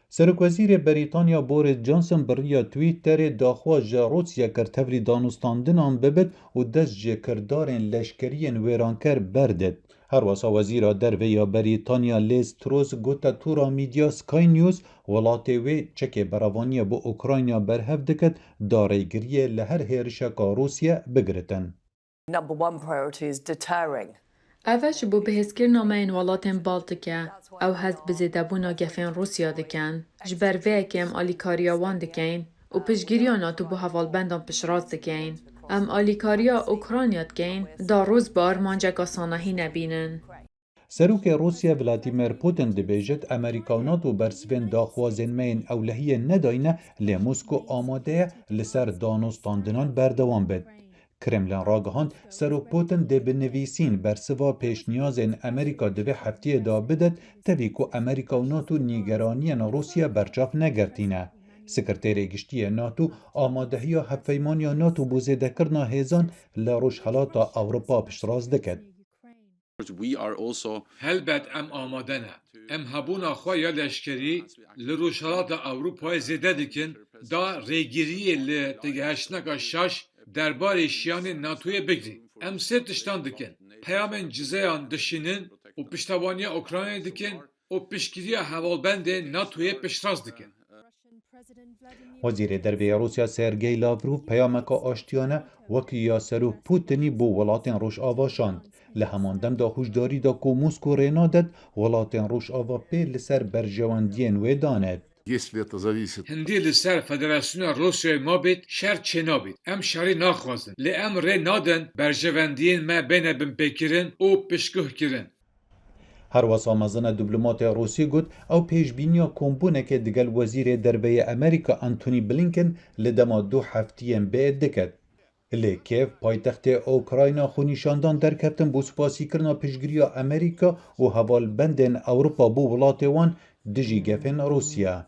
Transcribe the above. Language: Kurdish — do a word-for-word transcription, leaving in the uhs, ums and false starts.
Serokwezîrê Berîtanya Boris Johnson bi riya Twitterê daxwaz ji Rûsya kir tevlî danûstandinan bibit û dest ji kirdarên leşkeriyên wêranker berdit. Herwesa Wezîra Derve ya Berîtanya Liz Truss gote tura medya Sky News welatê wê çekê berevaniya bi Ukrayna berhev dikit da rêgiriyê li her hêrişeka Rûsya bigiritin. Number one priority is deterring. Ev e ji bo bihêzkirina me yên welatên Baltîk e. Ew hest bi zêdebûna gefên Rûsya dikin. Ji ber vê yekê em alîkariya wan dikeyn û piştgiriya NATO bo hevalbendan piştrast dikeyn. Em alîkariya Ukrayna dikeyn da Rûs bi armanceka sanahî nebînin. Serokê Rûsya Vladimir Putin dibêjit, Amerîka û NATO bersivên daxwazên me yên ewlehiyê nedayne, lê Moskow amade ye li ser danûstandinan berdewam bit. Kremlin ragihand, Serok Putin dê bi nivîsîn bersiva pêşniyazên Amerîka di vê heftiyê de bidit, tevî ku Amerîka û NATO nîgeraniyên Rûsya berçav negirtîne. Sekreterê Giştî yê NATO amadehiya hevpeymaniya NATO bo zêdekirina hêzan li Rojhelata Ewropa piştrast dikit. Helbet em amade ne. Em hebûna xwe ya leşkerî li Rojhelata Ewropayê zêde dikin, da rêgiriyê li têgihiştineka şaş derbarê şiyanên NATOyê bigrin. Em sê tiştan dikin, peyamên cizeyan dişînin û piştevaniya Ukraynayê dikin û piştgiriya hevalbendên NATOyê piştrast dikin. Wezîrê Derve yê Rûsya Sergey Lavrov peyameke aştiyane wekî ya Serok Putinî bo welatên Rojava şand. Li heman dem de hûşdarî da ku Moskow rê nadet welatên Rojava pê li ser berjewendiyên wê danet. Hindî li ser Federasyona Rûsyayê mabêt şer çênabêt. Em şerî naxwazin. Lê em rê nadin berjewendiyên me bêne binpêkirin û piştguhkirin. Herwesa mezina diplomatê Rûsî got, ew pêşbîniya kombûnekê digel Wezîrê Derve yê Amerîka Antony Blinken li dema du heftiyên bê dikit. Li Kiev, paytextê Ukrayna, xwenîşandan derkeftin bo spasîkirina piştgiriya Amerîka û hevalbendên Ewropa bo welatê wan dijî gefên Rûsya.